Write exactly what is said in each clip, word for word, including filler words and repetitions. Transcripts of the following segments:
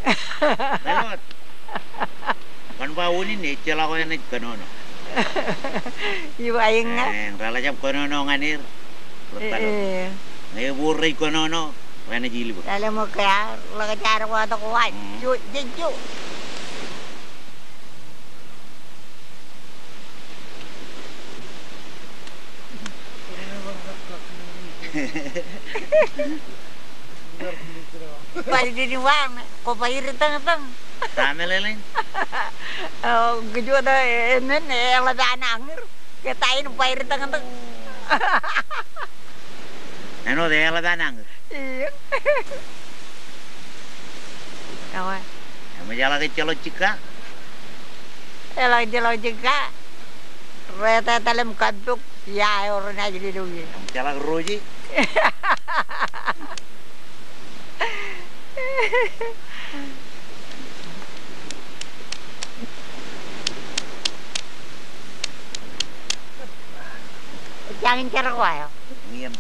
Ewōt. Kwōn ba unin ejjeḷọk eo enaaj kōnono. Ij ba eññā. Eñ, reḷak jab kōnono ñan er. Etal. Ñe ewōr rej kōnono, renaaj ilbōk. Tale ṃōk ke ear ḷak jaar ko ato ko wa. Mm. Jo, je, jo. Baj dini wa, kwō baj ri tōñtōñ. Ta meḷeḷein? O, kōj wōt, e, men, eḷap an añūr. Ke ta in baj ri tōñtōñ. Āinwōt eḷap an añūr. Eo. Eṃōj eḷak ejjeḷọk jikka? Eḷak ejjeḷọk jikka. Rej etal im kappok ia eo renaaj lelōñ ie. Eṃōj eḷak roje? Ejjañin jar ko aō. Ñiiō.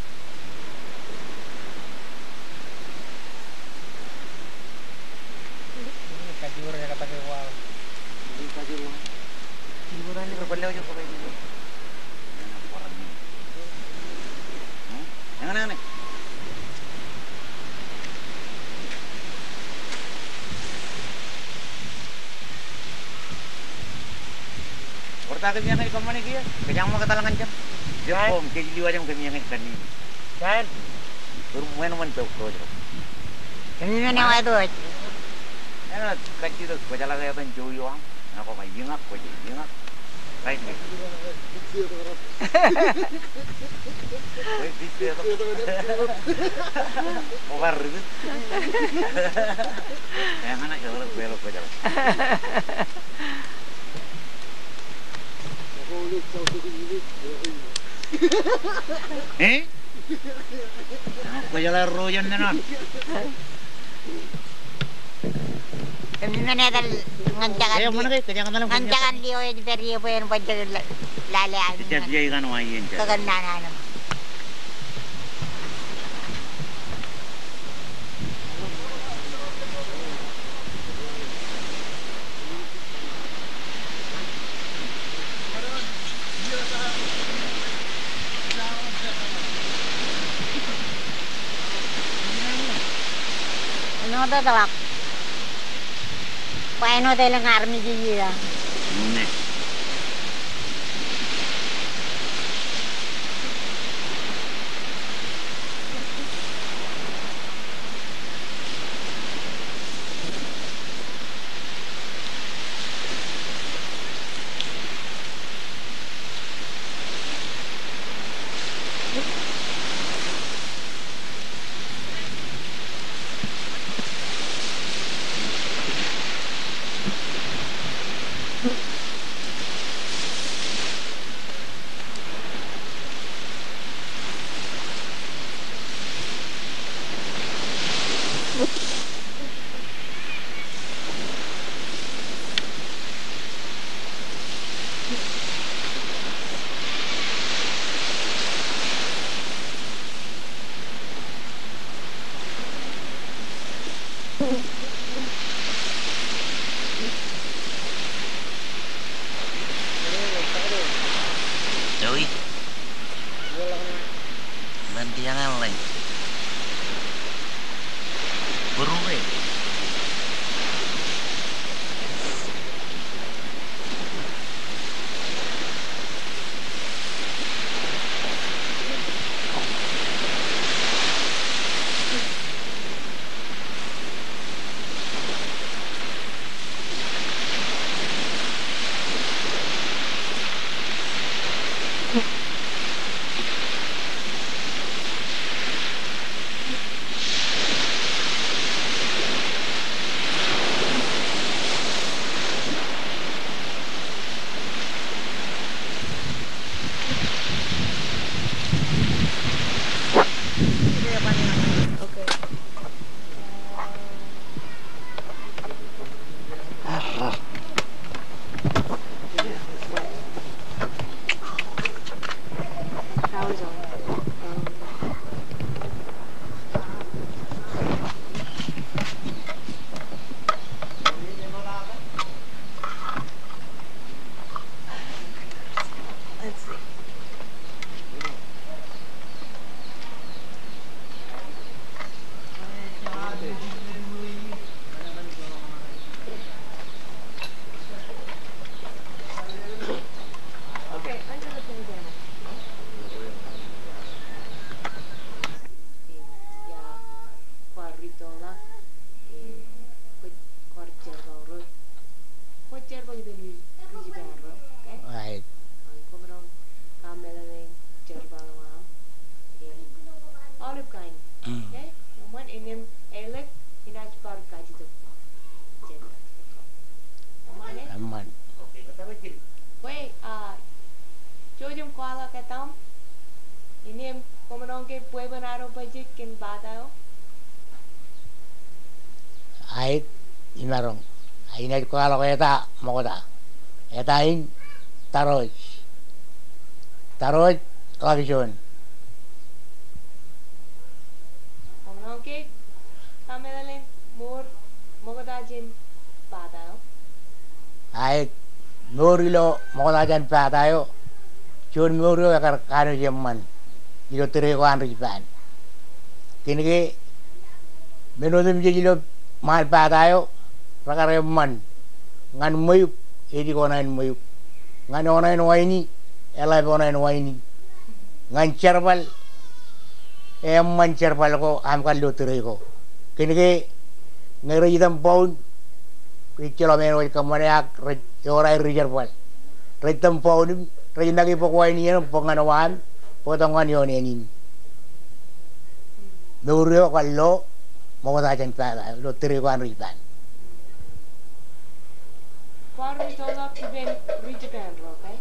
Wōr ta kōmij eñin kōṃṃane kiiō? Kōjeañ ṃōk etal ñan jeṃ. Jab koṃ, kōj liwaj im kōmij eñin kanniōk. Jan. Wōr ṃweo ṃōn pok kōj ro. Kōmij men eo āinwōt. Āinwōt kajjitōk, kwōjeḷā ke etan jowi eo aṃ. Ñe kwō ba iñak, kwōj iñak. Right, right. Kwōj pippetok. Kwō kar ri kūr. Eñin eḷap, eḷap kwōjeḷā. Eh? Kwōjeḷā ro jān men eo an. Im men etal ñan jakan. Eh, men ke, kōjeañ etal ñan jakan lio ej pād ie bwe en bajjek la-, lale an. Ejja pija ikan wa iien ja. Kōkōnnaan an. Āinwōt eḷak. Ba āinwōt elōñ armej eo ij ila. Ṇe. Joey. Lōñ tiñe lōñ. Būruwe. Aolep kain. Mm. Okay? Eṃṃan, innām ālōt inaaj bar kajjitōk. Eṃṃan, eh? Eṃṃan. Bwe, ah, jouj im kwaḷọk etaṃ. Innām koṃ maroñ ke bwebwenato bajjek kōn pata eo? Aet, imaroñ. Inaaj kwaḷọk eta ṃokta. Eta in Tarooj. Tarooj Ḷakjoon. Koṃ maroñ ke kameḷeḷein mour ṃokta jān pata eo? Aet, mour ilo ṃokta jān pata eo. Juon mour eo ekar kanooj eṃṃan ilo tōre ko an ri Jipaan. Kōnke men otemjej ilo ṃaan pata eo rekar eṃṃan. Ñan ṃweiuk, ej oṇāān ṃweiuk. Ñan oṇāān waini, eḷap oṇāān waini. Ñan jerbal, eṃṃan jerbal ko aṃ kar lo tōre ko. Kōnke ñe rej itam boun, ejjeḷọk men eo ej kōṃṃane ak rej ewōr aer ri jerbal. Rej itam boun im rej make bōk waini eo im bōk ñan wa im bōktok ñan ioon ānin. Mour eo ekar lo ṃokta jān pata eo ilo tōre ko an ri Jipaan. Kwaar ri tōmak ippān ri Jipaan ro, okay?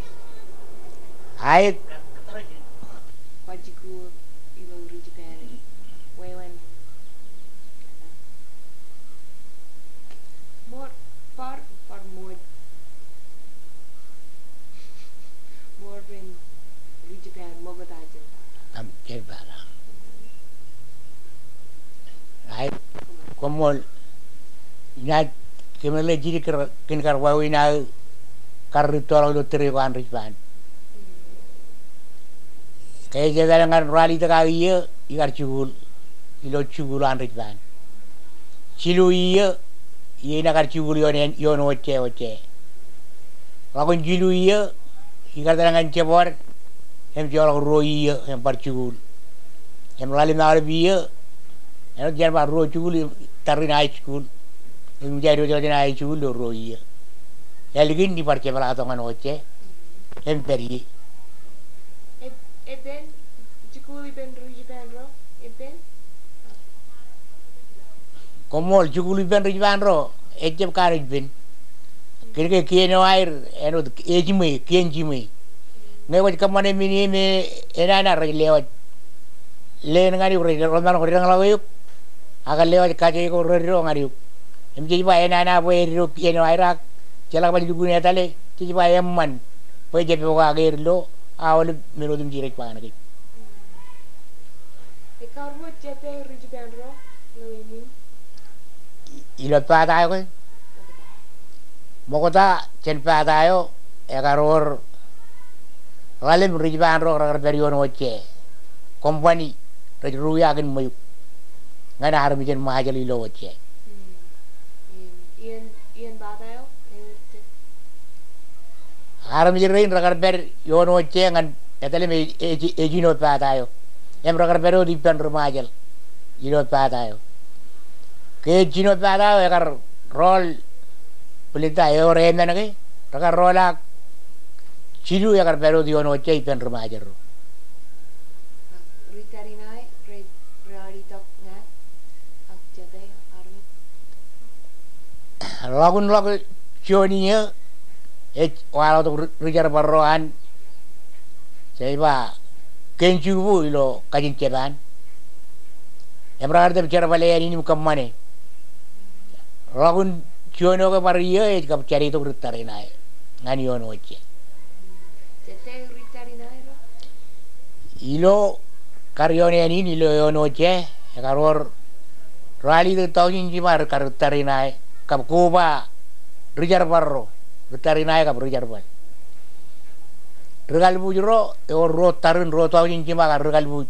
Aet. Kwaar jikuuḷ ilo ri Jipaan. Wāween. Mour, bar, bar mour. Mour in ri Jipaan ṃokta jān pata. Aṃ, jān pata. Aet, koṃṃool. Inaaj kōmeḷeḷe jidik kōn kar wāween aō kar ri tōḷọk ilo tōre ko an ri Jipaan. Ke ej etal ñan ralitōk aō iiō, ikar jikuuḷ ilo jikuuḷ an ri Jipaan. Jilu iiō, iien ekar jikuuḷ ioon, ioon ojje, ojje. Ḷọk in jilu iiō, ikar etal ñan jebwad, im joḷọk ruo iiō, im bar jikuuḷ. Im ḷalem aolep iiō, āinwōt jen ba ruo jikuuḷ, im tar in high school. Im ij diwōj jān high school ilo ruo iiō. Ālikin ibar jepḷaaktok ñan ojje, im pād ie. Ej, ej ippān, jikuuḷ ippān ri Jipaan ro, ej ippān? Koṃṃool, jikuuḷ ippān ri Jipaan ro, ejjab kanooj ippān. Kōnke kien eo aer, āinwōt ejiṃwe, kien jiṃwe. Ñe kwōj kōṃṃane men ie im enana rej lewōj leen ñan eok, rej, rej maroñ deñḷọk eok, ak lewōj kaje ko reddo ñan eok. Im jej ba enana bwe eddo kien eo aer ak jeḷak bar lukkuun etale, jej ba eṃṃan bwe ejjab pokake er ilo aolep men otemjej rej ba ñan kōj. Ekar wōr jete ri Jipaan ro ilo iṃwin? Ilo pata eo ke? Ṃokta jān pata eo, ekar wōr ḷalem ri Jipaan ro rekar pād ioon ojje. Company rej ruwiakin ṃweiuk ñan armej in Ṃajeḷ ilo ojje. Im, im, im pata eo, eo jet? Armej rein rekar pād ioon ojje ñan etal im ej, ej, ejino pata eo. Im rekar pād wōt ippān ri Ṃajeḷ ilo pata eo. Ke ejino pata eo ekar rọọl, bōlen ta ewōr emān ke, rekar rọọl ak jilu ekar pād wōt ioon ojje ippān ri Ṃajeḷ ro. Ak ri tariṇae rej, rej ralitōk ñan, ak jete armej? Ḷọk in ḷọk juon iiō, ej waḷọktok ri, ri jerbal ro an, jej ba, Kenjuku ilo kajin Japan. Im rekar tōp jerbale ānin im kōṃṃane. Ḷọk in juon eo ke bar iiō ej kab jade tok ri tariṇae ñan ioon ojje. Ilo kar ioon ānin ilo ioon ojje, ekar wōr ralitōk taujin jiṃa kar ri tariṇae, kab koba ri jerbal ro, ri tariṇae kab ri jerbal. Ri kalbuuj ro, ewōr ruo tariṇ, ruo taujin jiṃa kar ri kalbuuj.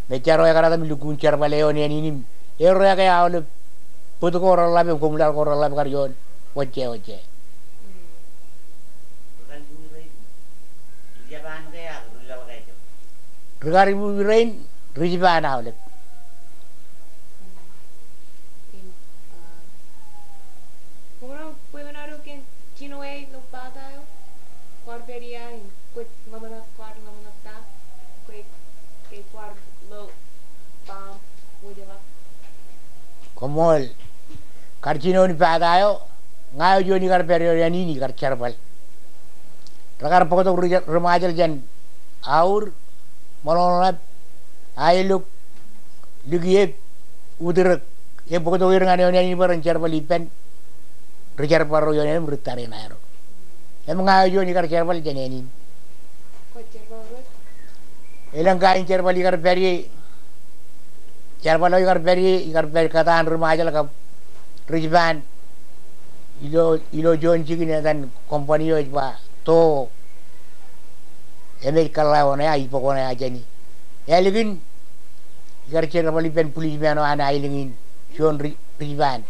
Mejja ro ekar etal im lukkuun jerbale ioon ānin im erreae ke aolep bōt ko reḷap im koṃlaḷ ko reḷap kar ioon ojje, ojje. Ri kalbuuj rein, ri Jipaan aolep. Koṃro bwebwenato kōn jino eo ilo pata eo? Kwaar pād ia im kwōj ḷōmṇak, kwaar ḷōmṇak ta? Kwe, ke kwaar lo Koṃṃool. Kar jinoin pata eo, ña eo juon ikar pād ioon ānin ikar jerbal. Rekar bōktok ri, ri Ṃajeḷ jān Aur, Ṃōḷoñḷap, Aeluk, Likiep, Utrōk. Im bōktok er ñan ioon ānin bwe ren jerbal ippān ri jerbal ro ioon ānin im ri tariṇae ro. Im ña eo juon ikar jerbal jān ānin. Elōñ kain jerbal ikar pād ie. Jerbal eo ikar pād ie, ikar pād kōtaan ri Ṃajeḷ kab ri Jipaan. Ilo, ilo juon jikin etan company eo ej ba Toho. Im ej kōḷḷā wōṇāe, ij bōk wōṇāe jāne. Ālikin, ikar jerbal ippān policeman eo an aelōñ in, juon ri, ri Jipaan.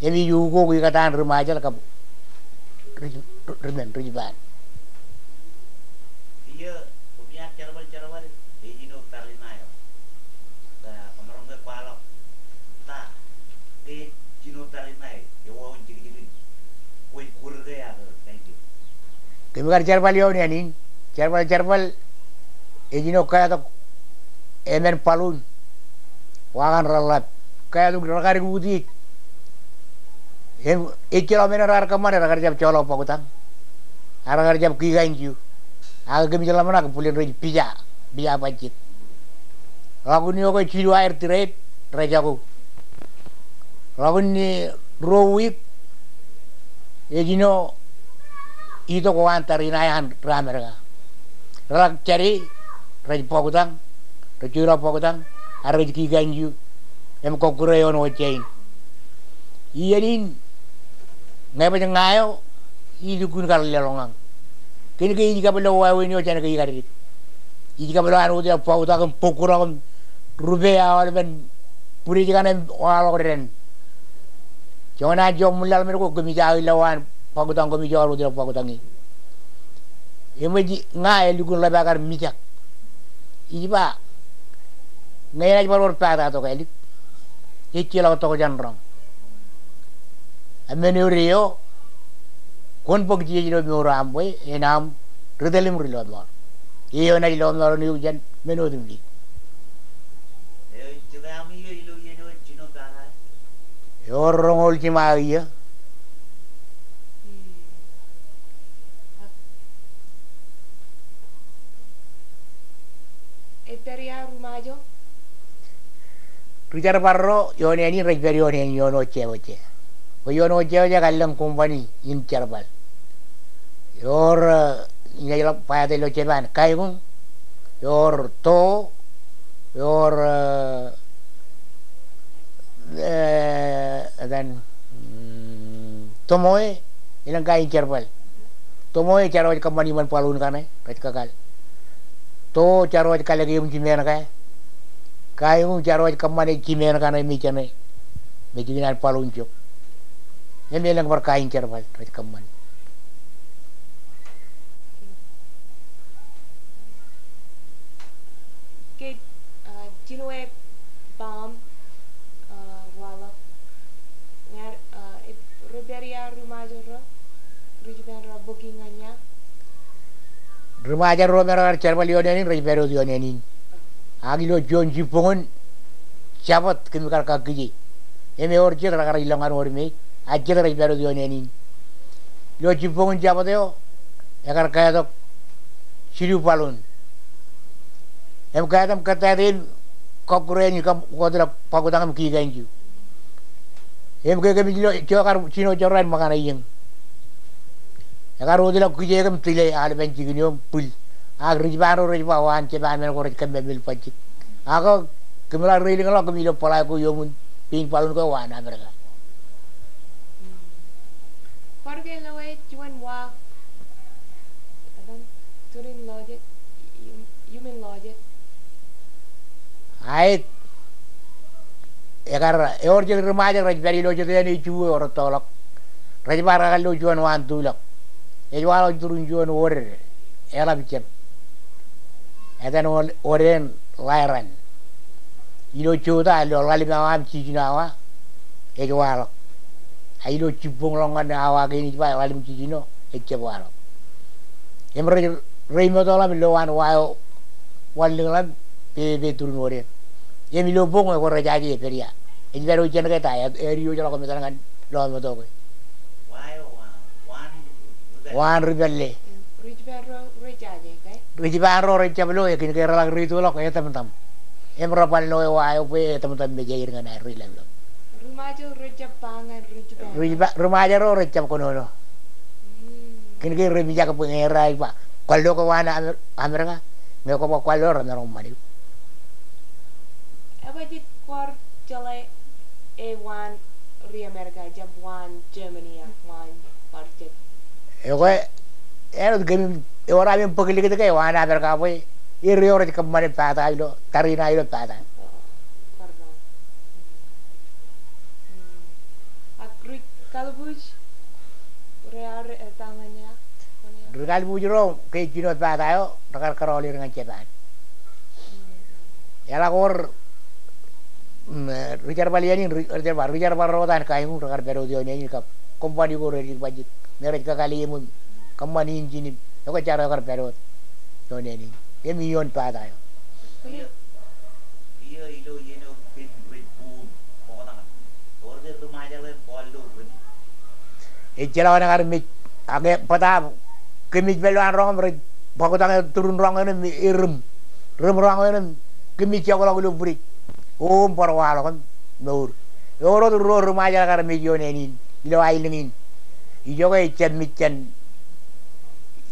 Im ij ukok ikōtaan ri Ṃajeḷ kab ri, ri, ri men, ri Jipaan. Iiō, koṃi ar jerbal jerbal, ej jino tariṇae eo. Kōmro ke kwaḷọk ta, ke ej jino tariṇae eo, wāween jekjekin. Kwōj kwōr ke ak, thank you. Kōmi kar jerbal ioon ānin, jerbal jerbal, ej jino kātok emān balloon. Wa kaṇ reḷḷap. Kātok rekar utiej. Im ejjeḷọk men eo raar kōṃṃane, rekar jab joḷọk bọktañ. Ak rekar jab kikainju. Ak kōmij ḷōmṇak bōlen rej pija, pija bajjek. Ḷọk in eo ke jilu aer tiriet, rejako. Ḷọk in ruo wiik, ej jino itok waan tariṇae an ri Amerika. Reḷak jāde, rej bọktañ, rej joḷọk bọktañ, ak rej kikainju, im kọkkure ioon wōjja in. Iien in, ñe baj ña eo, ij lukkuun kar leḷọk ñan. Kōn ke ij kab lo wāween eo jān ke ikar dik. Ij kab lo an wōtlọk bọktañ im bōkḷọk im rupe aolepen bwidej kaṇe im waḷọk dān. Joñan an joñan ṃwilaḷ men ko kōmij aō ilo waan bọktañ, kōmij wōtlọk bọktañ in. Im ej ña eo lukkuun ḷap ak kar mijak. Ij ba, ñe enaaj bar wōr pata tok ālik, ejjeḷọk tokjān roñ. Ak men eo rej eo, kwōn bōk jiej ilo mour eo aṃ bwe en aṃ ri tōl im ri lọmọọr. Eo enaaj lọmọọren eok jān men otemjej. Ewōr roñoul jiṃa iiō. Ej pād ia ri Ṃajeḷ? Ri jerbal ro ioon ānin rej pād ioon ānin ioon wōjjā wōjjā. Bwe ioon wōjjā wōjjā ekar lōñ company in jerbal. Ewōr, eh, inaaj ḷap ba etan ilo Jepaan, Kaikuñ. Ewōr Toho. Ewōr, eh, eh, etan, mm, Tomoe, elōñ kain jerbal. Tomoe ej jar wōj kōṃṃan iṃōn balloon kaṇe, rej kakal. Toho jar wōj kalōk eṃ jimeeṇ kaṇe. Kaikuñ jar wōj kōṃṃane jimeeṇ kaṇe im ejene. Me jikin an balloon jok. Im elōñ bar kain jerbal rej kōṃṃan. Ke, ah, jino e bomb, ah, waḷọk. Ña, ah, ej, rej pād ia ri Ṃajeḷ ro, ri Jepaan ro bōki ñan ia? Ri Ṃajeḷ ro me rekar jerbal ioon ānin, rej pād wōt ioon ānin. Ak ilo juon jibboñōn Jabōt kōmij kar kakkije. Im ewōr jet rekar ilọk ñan wōt im ej, ak jet rej pād wōt ioon ānin. Ilo jibboñōn Jabōt eo, ekar kātok jilu balloon. Im kātok im kōttāte im kọkkure in kab wōtlọk bọktañ im kikainju. Im ke kōmij lo, jo kar jino jorrāān ṃōkaṇe iiō. Ekar wōtlọk kijeek im tile aolepen jikin eo im bwil. Ak ri Jepaan ro rej ba waan Jepaan men ko rej kōmmāmel bajjek. Ak kōmij ḷak reilikḷọk kōmij lo bōḷae ko iuṃwin pein balloon ko waan Amerika. Kar ke lo e juon wa, etan, turūṃ lọjet, iuṃ, iuṃwin lọjet. Aet. Ekar, ewōr jet ri Ṃajeḷ rej pād ilo jet eṇ ej juwe ewōr ettoḷọk. Rej bar kakōḷḷe juon waan tulọk. Ej waḷọk turūṃ juon wōd eḷap jab. Etan wōd, wōd eṇ Ḷaeran. Ilo jota, ilo ḷalem awa im jiljino awa, ej waḷọk. A ilo jibboñḷọk ñan awa kein ej ba ḷalem jiljino, ejjab waḷọk. Im rej, rej ṃōttoḷọk im lo waan wa eo wanlōñḷọk im pepe turūṃ wōd eṇ. Im ilo boñ eo ko rejaje epād ia. Ej pād ijin ke ta, eo, eo ej ḷọk metal ñan lọmọọto ke. Waan ri pālle. Ri-Jipaan ro rejjab lo, e kōn ke reḷak ri-itokḷọk etemtem. Im reban lo e wa eo bwe etemtem mejāer ñan aer ri-lọmọọto. Ri-Jipaan ro rejjab kōnono. Kōn ke remijak bwe ñe raar ba, kwōn lo ke waan Amer-, Amerika, ñe kwō ba kwōn lo remaroñ ṃan eok. Ekwe, ewōr ami ewōr ami bōk likūt ke waan Amerika bwe er eo rej kōṃṃane pata ilo, tariṇae ilo pata. Ak ri-kalbuuj, ri-kalbuuj ro ke jino pata eo, rekar kōrọọl er ñan Japan. Eḷak wōr, mm, ri-jerbal iien in, ri-, ri-jerbal, ri-jerbal ro wōt an kain in rekar pād wōt ioon ānin kab kōṃṃani ko rej jibajik. Me rej kakale im kōṃṃan injin im, ekwe jar eo ekar pād wōt ioon ānin. Im ioon pata eo. Ejjeḷọk en kar mej, ak e bōtaab kōmij pād ilo an roñ im rej bōktañ e turin roñ eṇ im e rim. Rim roñ eṇ im kōmij jokḷọk ilo bwidej. O im bar waḷọk im mour. Ewōr wōt ruo ri Ṃajeḷ kar mej ioon ānin ilo aelōñ in. Ijoke ejjab mej jān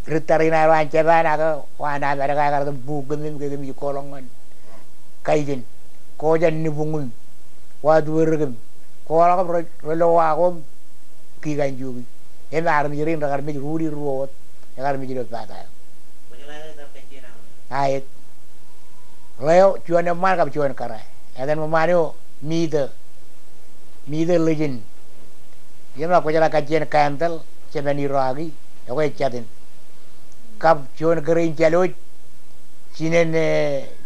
ri tariṇae ro an Japan ak waan Amerika ekar itok im bukūm im ke kōmij koḷọk ñan Kaijen, ko jān Nibuñ im Watuerōk im koḷọk im re, re lo wa ko im Kikanjuki. Im armej rein rekar mej ruo, ruo wōt ekar mej ilo pata eo. Aet. Ḷeo, juon eṃṃaan kab juon kōrā. Etan ṃōṃaan eo Mite. Mite Lijin. Im ḷak kwōjeḷā kajjien Kantel, jemān Iroaki, ekwe ejjatin. Kab juon kōrā in Jālwōj, jinen, e,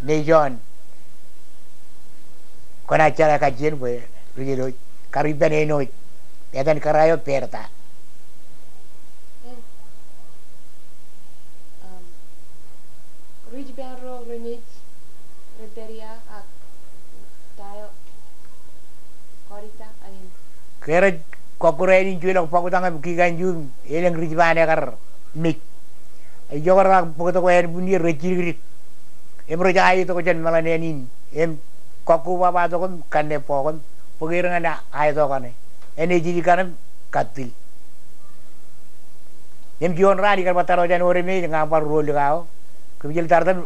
Nejoon. Kwōnaaj jeḷā kajjien bwe ri Jālwōj. Kar ippān Enoj. Etan kōrā eo Berta. Ri Japan ro remej, rej pād ia ak ta eo kọdijja, I mean. Ke rej kọkkure ānin juon ḷọk bọktañ im Kikanju im elōñ ri Japan ekar mej. Ijoke rej bōktok ānbwinnier rej jidikdik. Im rej aetok jān meḷan ānin. Im kọkkobaba tok im kanne bọọk im bōk er ñan aetok kaṇe. Āne ej ij kaṇ im kattil. Im juon raan ikar bar taro jān oremej ñan bar ruo likao. Kōmij tar tōm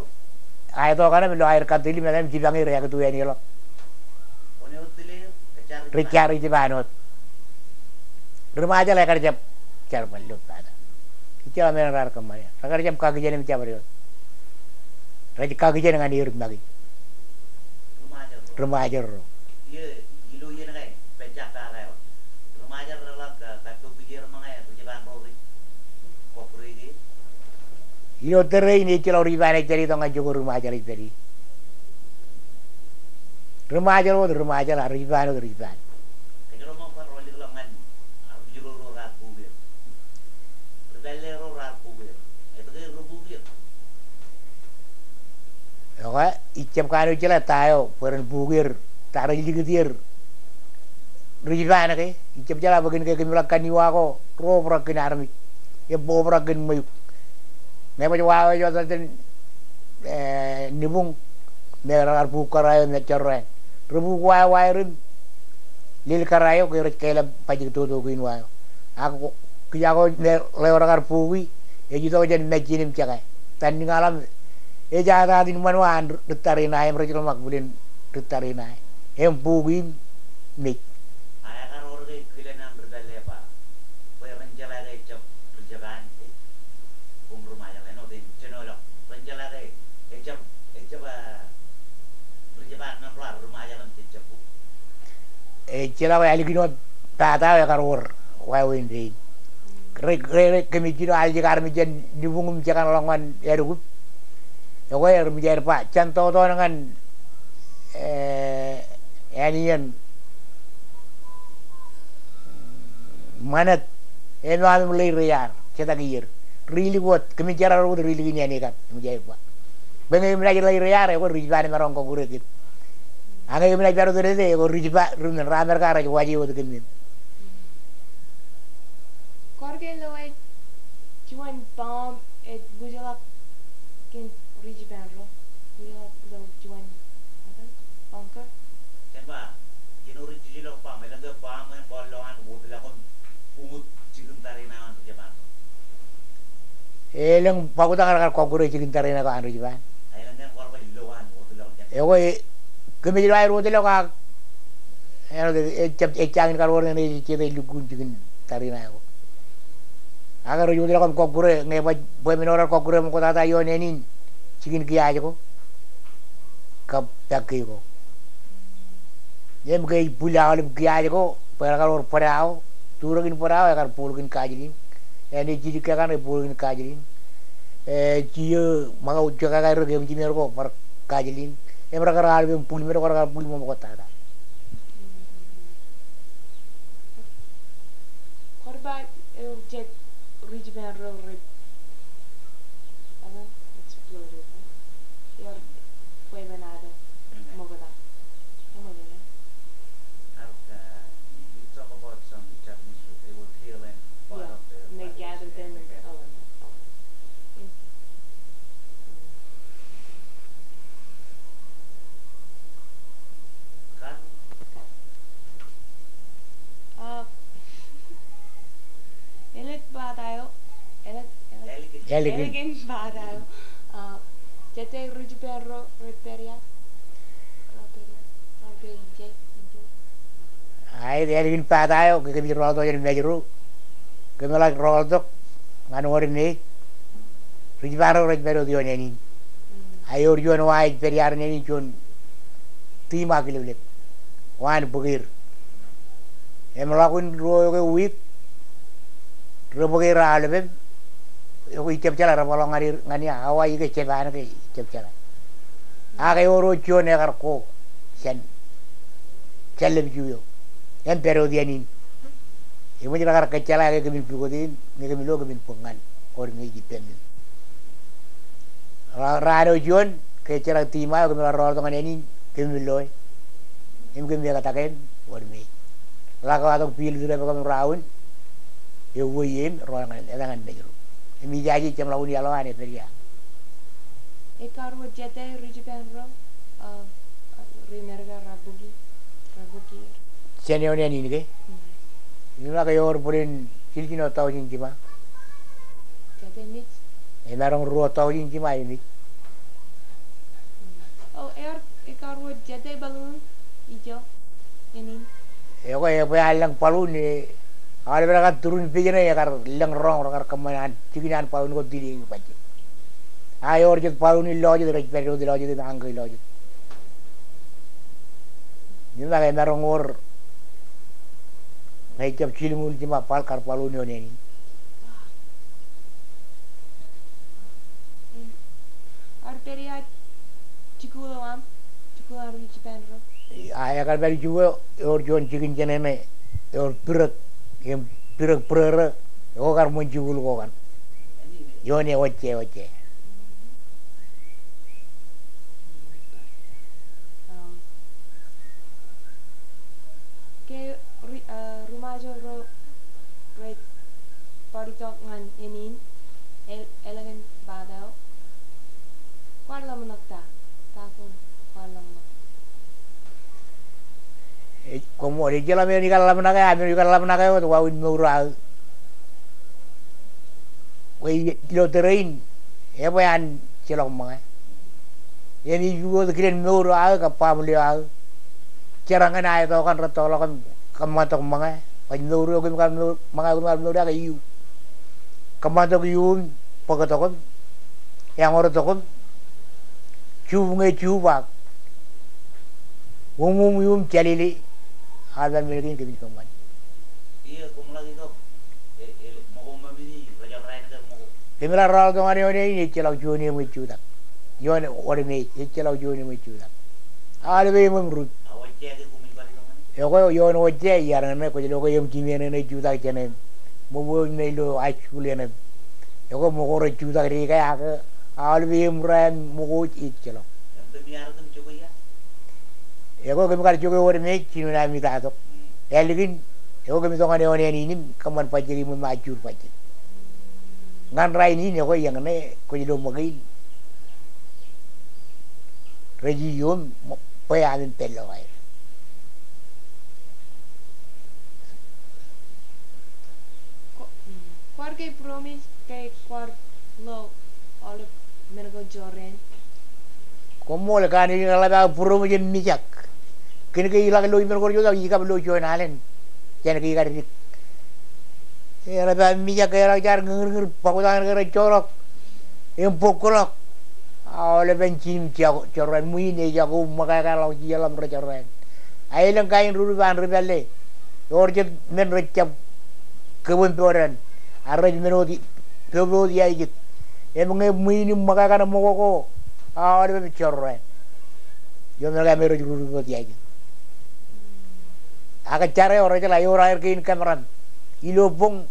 aetok kaṇe im lo aer kattil im etan im jipañ er eakitu āne ḷọk. Rej jar ri Japan wōt. Ri Ṃajeḷ ekar jab jar bar lo pata. Ijjab men raar kōṃṃane. Rekar jab kakijen im jabdewōt. Rej kakijen ñan er make. Ri Ṃajeḷ ro. Ilo tōre in ejjeḷọk ri Japan ej pād itok ñan jokwe ri Ṃajeḷ ej pād in. Ri Ṃajeḷ wōt ri Ṃajeḷ, ak ri Japan wōt ri Japan. Ekwe, ijjab kanooj jeḷā ta eo bwe ren buuk er, ta rej likūt er ri Japan ke, ijjab jeḷā bwe kōn ke kōmij ḷak kanniwa ko, ro obrak kōn armej, im obrak kōn ṃweiuk. Ñe baj wa eo ej wōt jān, e, Nibuñ, me rekar buuk kōrā eo im ejjab ro en. Rej buuk wa eo, wa eo rim, lel kōrā eo ke rej kāālōt bajjek toto kein wa eo. Ak ko, kiiō ko me ḷeo rekar buki, ej itok jān Mājjin im Jake. Tanniñaḷ im ej atatin ṃanwa an ri tariṇae im rej ḷōmṇak bwilen ri tariṇae. Im buki im mej. Ejjeḷọk ālikin wōt pata eo ekar wōr wāween dein. Re, re, re, kōmij jino aljek armej jān Nibuñ im Jake ḷọk ñan Edukip. Ekwe, rimej aer ba, jān totoon ñan, e, āne in Ṃanit, emaroñ im ḷe ri-iaar, jetak ier. Rilik wōt, kōmij jerar wōt rilik in āne kab, rimej aer ba. Bwe ñe im naaj ḷe ri-iaar, ekwe ri Japan emaroñ kọkkure kōm. Ak ñe kōm naaj pād wōt tōre, ekwe ri Jipaan, ri men, ri Amerika rej waje wōt kōm men. Kar ke lo ej juon bom ej wūjḷọk kōn ri Jipaan ro. Wūjḷọk ilo juon, bunker. Jen ba, jen ri jijilọk bom, elōñ ke bom en bar lo an wōtlọk im buñut jikin tariṇae eo an ri Jipaan ro. Elōñ bọktok eo rekar kọkkure jikin tariṇae ko an ri Jipaan. Elōñ ke kar bar lo an wōtlọk. Ekwe, kōmij lo aer wōtlọk ak āinwōt ejjab, ejjañin kar wōr ñan ej jete lukkuun jikin tariṇae ko. Ak rej wōtlọk im kọkkure, ñe baj bwe men eo raar kọkkure ṃoktata ioon ānin jikin kiaaj ko kab bōk kein ko. Im ke ej bwil aolep kiaaj ko, bwe rekar wōr bōd eo, turōkin bōd eo ekar bōlkin gasoline. Āne jidik ke kaṇe bōlkin gasoline. E, jiiō ṃōkaj jekaka ro ke eṃ jimeer ko bar gasoline. Im rekar aolep im bwil men ko rekar bwil ṃoktata. Kar ba eo jet ri Jipaan ro rej, eḷaññe exploded, eo rej bwebwenato ṃokta. Eṃōj, eṃōj. Ak, uh, you talk about some Japanese, they were killing part of the, and they gathered them and, oh, oh. Kar? Kar. Uh, Ālikin bata eo. Ālik, ālik. Ālikin. Ālikin bata eo. Uh, jete ri Jipaan ro rej pād ia? Ro pād ia? Ro pād ia? Ālikin bata eo, ke kōmij rọọltok jān Mājro. Kōmeḷeḷe rọọltok ñan wōr me ri Jipaan ro rej pād wōt ioon ānin. Ak ewōr juon wa ej pād iaar ānin, juon tiṃa kileplep. Wa en bōk er. Im ḷọk in ruo eo ke wiik, rej bōk er aolepem, ekwe ijjab jeḷā, rej bōkḷọk ñan er, ñan ia, Hawaii ke Japan ke ijjab jeḷā. Ak ewōr wōt juon ekar ko jān, jān ḷap iju eo. Im pād wōt ānin. Eṃōj rekar kōjjeḷā ke kōmin bwikot in, ñe kōmin lo kōmin bōk ñan wōr me ej ippāmin. Ra-, raan eo juon, ke ejjeḷọk tiṃa eo, kōmij rọọltok ñan ānin, kōmin loe. Im kōmij ektak im wōr me. Ḷak eo atok pilot eo rej pād kōm raun, ewōr ie im rọọl ñan, eta ñan Mājro. Im ijaje jeṃḷọkin iaḷ eo an epād ia. Ekar wōt jete ri Jipaan ro, uh, ri Amerika ra bōki, ra bōki er. Jān ioon ānin ke? Mm. Im ak ewōr bōlen jiljino taujin jiṃa. Jete mej? Emaroñ ruo taujin jiṃa emej. Mm. Oh, er, ekar wōt jete balloon ijo ānin. Ekwe, ebwe an lōñ balloon e, aolep rekar turun pejene ekar lōñ roñ, rekar kōṃṃan an, jikin an balloon ko delay ñe bajjek. Ak ewōr jet balloon in lọjet, rej pād wōt lọjet im añke lọjet. Im ak emaroñ wōr ñe ejjab jilñuul jiṃa bal kar balloon ioon ānin. Ar pād ia jikuuḷ eo aṃ, jikuuḷ an ri Jipaan ro? A, ekar pād jikuuḷ eo, ewōr juon jikin jeṇe ṇe, ewōr pirōk, im pirōk bōrōrō, ekwe kar ṃōn jikuuḷ ko kaṇ. Ioon e wōjje, wōjje. Um, ke ri-, uh, ri-Mājro ro rej pād itok ñan ānin, el-, ālikin bata eo. Kwaar ḷōmṇak ta, ta ko kwaar ḷōmṇak. E, koṃṃool, ejjeḷọk men eo ikar ḷōmṇak e, ak men eo ikar ḷōmṇak e wōt, wāween mour eo aō. Bwe ilo tōre in, ebwe an ejjeḷọk ṃōñā. Im ij bwe wōt kilen mour eo aō kab baaṃle eo aō. Jerañ ñan aeto kaṇ rettōḷọk im kōṃṃantok ṃōñā. Baj mour eo kōm kar mour, ṃōñā eo kōm kar mour ia ke iu. Kōṃṃantok iu im bōktok im eañourtok im juup ñe juup ak uṃuuṃ iuṃ jālele. Aolep men kein kōmij kōṃṃan. Kōmij ḷak rọọltok ñan eoon in, ejjeḷọk juon eṃ ej jutak. Ioon wōr me ej, ejjeḷọk juon eṃ ej jutak. Aolep eṃ eṃ rut. Ekwe ioon wōjje iar ñan e, kwōj lo ke eṃ jimeeṇ eṇ ej jutak jān eṃ. Ṃōk wōt me ilo high school eṇ eṃ. Ekwe ṃōko rej jutak dike ak aolep eṃ ro im ṃōko ej ejjeḷọk. Ekwe kōm kar jokwe wōt im ej jino aṃ itatok. Ālikin, ekwe kōm itok ñan eoon āne in im kōṃṃan bajjek im ṃōj im juur bajjek. Ñan rainin ekwe eñṇe kwōj lo ṃōkein rej iiō im bwe aṃ pād ilo aer. Kwaar ke būroṃōj ke kwaar lo aolep men ko jorrāān? Koṃṃool, kanooj in eḷap aō būroṃōj im mijak. Kōn ke iḷak lo ippān ko rej jutak, ikab lo juon alen jān ke ikar dik. Eḷap aō mijak, eḷak jaar ñūrñūr, bōktok ñan ke rej joḷọk im bōkḷọk. Aolep en jin im jorrāān, ṃwiin ejako, ṃōkākāḷọk, jeḷọk im rej jorrāān. A elōñ kain ri-rup an ri-pālle, ewōr jet men rej jab kōbōn bōran, ak rej men wōt, bōbōt iaijit. Im ñe ṃwiin im ṃōkākān ṃōko ko, aolep ej jorrāān. Ioon men ko me rej ri-rup wōt iaijit. Ak jar eo rejeḷā, ewōr aer kein kōmeram. Ilo boñ,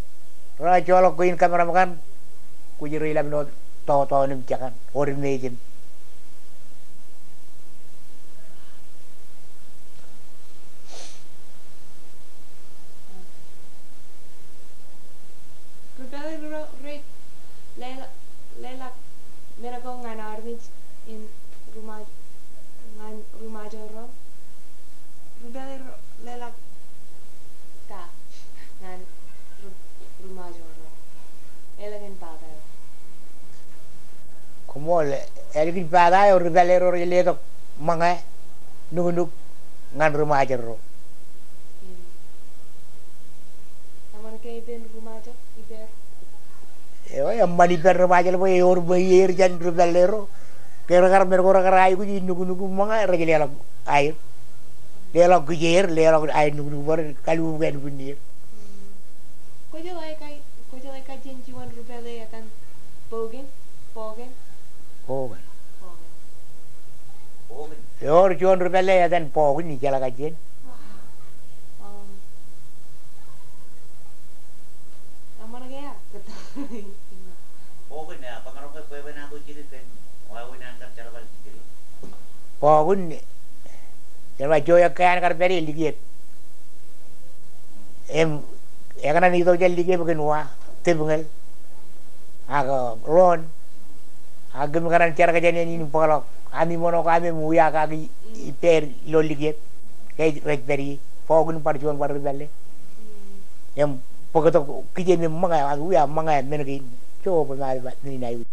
reḷak joḷọk kein kōmeram kaṇ, kwōj reilap ilo to, toon im jekkan, wōr im ejin. Ri-pālle ro rej leḷọk, leḷọk men ko ñan armej in ri-Ṃajeḷ, ñan ri-Ṃajeḷ ro. Ri-pālle ro leḷọk ta ñan ri-, ri-Ṃajeḷ ro? Eḷaññe pata eo. Koṃṃool, ālikin pata eo ri-pālle ro rej letok ṃōñā, nuknuk ñan ri-Ṃajeḷ ro. Eṃṃan ke ippān ri-Ṃajeḷ, ippān? Eo, eṃṃan ippān ri-Ṃajeḷ bwe ewōr ṃweier jān ri-pālle ro. Ke rekar, men ko rekar aikuj in nuknuk im ṃōñā, rej leḷọk aer. Leḷọk kijeer, leḷọk aer nuknuk bwe ren kalubuk ānbwinnier. Kwōjeḷā ke, kwōjeḷā ke kajjien juon ri-pālle etan Pokin? Pokin. Pokin. Pokin. Ewōr juon ri-pālle etan Pokin, ijeḷā kajjien. Wow. Um, eṃṃan ke ear? Pokin, eo, kōmaroñ ke bwebwenato jidik kōn wāween an kar jerbal jidik. Pokin, jerbal, ijo ekkā an kar pād ie, likiep. Im, ekōṇaan itok jān likiep kōn wa, tipñal, ak ḷoon, ak kōm kōṇaan jerkakjeṇ āne in im bōkḷọk ami ṃōṇō ko, ami ṃwiiakaki ippāer ilo likiep. Ke rej pād ie, Pokin bar juon bar ri-pālle. Im bōktok kijeṃ im ṃōñā, ak wia ṃōñā men kein. Ijo bwe ṃae men in aikuj.